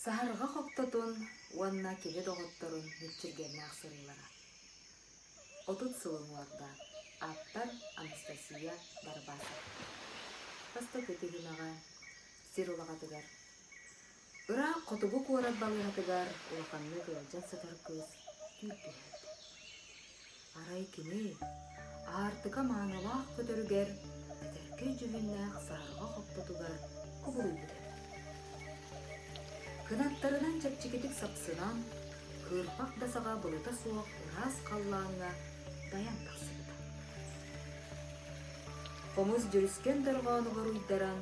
Саһарҕа хоптотун уонна кини доҕотторун мүччүргэннээх сырыылара. 30 сыл уҥуорда. Ааптар Анастасия Барбасова. Бастакы түһүмэҕэ Сир улаҕатыгар. Ыраах хотугу куорат балыыһатыгар улаханнык ыалдьан сытар кыыс түүл түһээт. Арай кини Аартыка маанылаах көтөрүгэр тэтэркэй дьүһүннээх саһарҕа хоппотугар кубулуйбут эбит. Кынаттарынан чэпчэкитик сапсынан, кыырпах да саҕа былыта суох ыраас халлааҥҥа дайан тахсыбыта. Хомус дьүрүскэн дорҕоонугар уйдаран,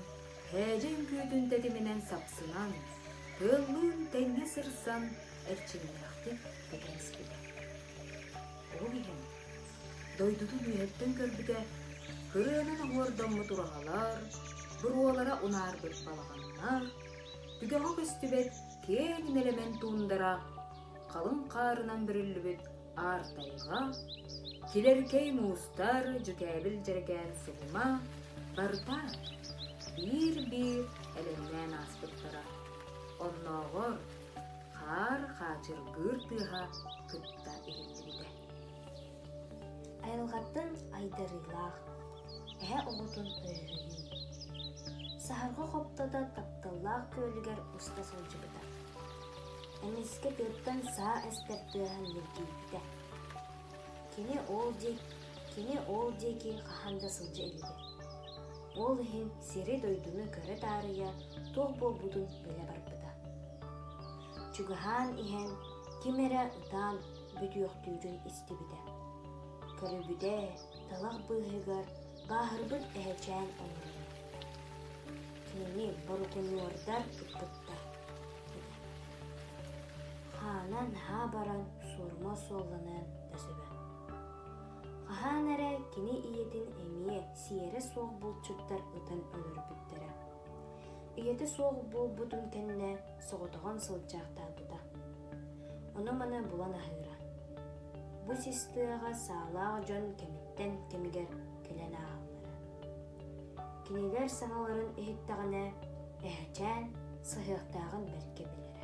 һээдьэ үҥкүүтүн тэтиминэн сапсынан, тыаллыын тэҥҥэ сырсан эрчимнээхтик көтөн испитэ. Ол иһэн дойдутун үөһэттэн көрбүтэ, кырыанан оһуордаммыт ураһалар, буруолара унаарбыт балаҕаннар, түгэҕэ көстүбэт киэҥ нэлэмэн туундара, халыҥ хаарынан бүрүллүбүт аар тайҕа, килэркэй муустар, дьүкээбил дьэрэкээн суһума барыта биир-биир элэҥнээн ааспыттара. Оннооҕор хаар хаачыргыыр тыаһа кытта иһиллибитэ. Айылҕаттан айдарыылаах, эһэ оҕотун өрүһүйүү. Саһарҕа хоптото тапталлаах күөлүгэр уста сылдьыбыта. Эмискэ тыаттан саа эстэр тыаһа ньиргийбитэ. Кини ол диэки, кини ол диэки хаһан да сылдьа илигэ. Ол иһин сири-дойдуну көрө таарыйа туох буолбутун билэ барбыта. Чугаһаан иһэн ким эрэ ытаан бүтүөхтүүрүн истибитэ. Көрүбүтэ, талах быыһыгар бааһырбыт эһэчээн олороро. Кинини борукунуордар ыппыттар этэ. Хаана наһаа баран суорума суолланыан да сөбө. Хаһан эрэ кини ийэтин эмиэ сиэрэ суох булчуттар ытан өлөрбүттэрэ. Ийэтэ суох буолбутун кэннэ соҕотоҕун сылдьаахтаабыта. Ону-маны булан аһыыра. Бу сис тыаҕа саалаах дьон кэмиттэн кэмигэр кэлэн ааһаллара. Кинилэр саҥаларын иһиттэҕинэ, эһэчээн сыһыахтааҕын бэркэ билэр.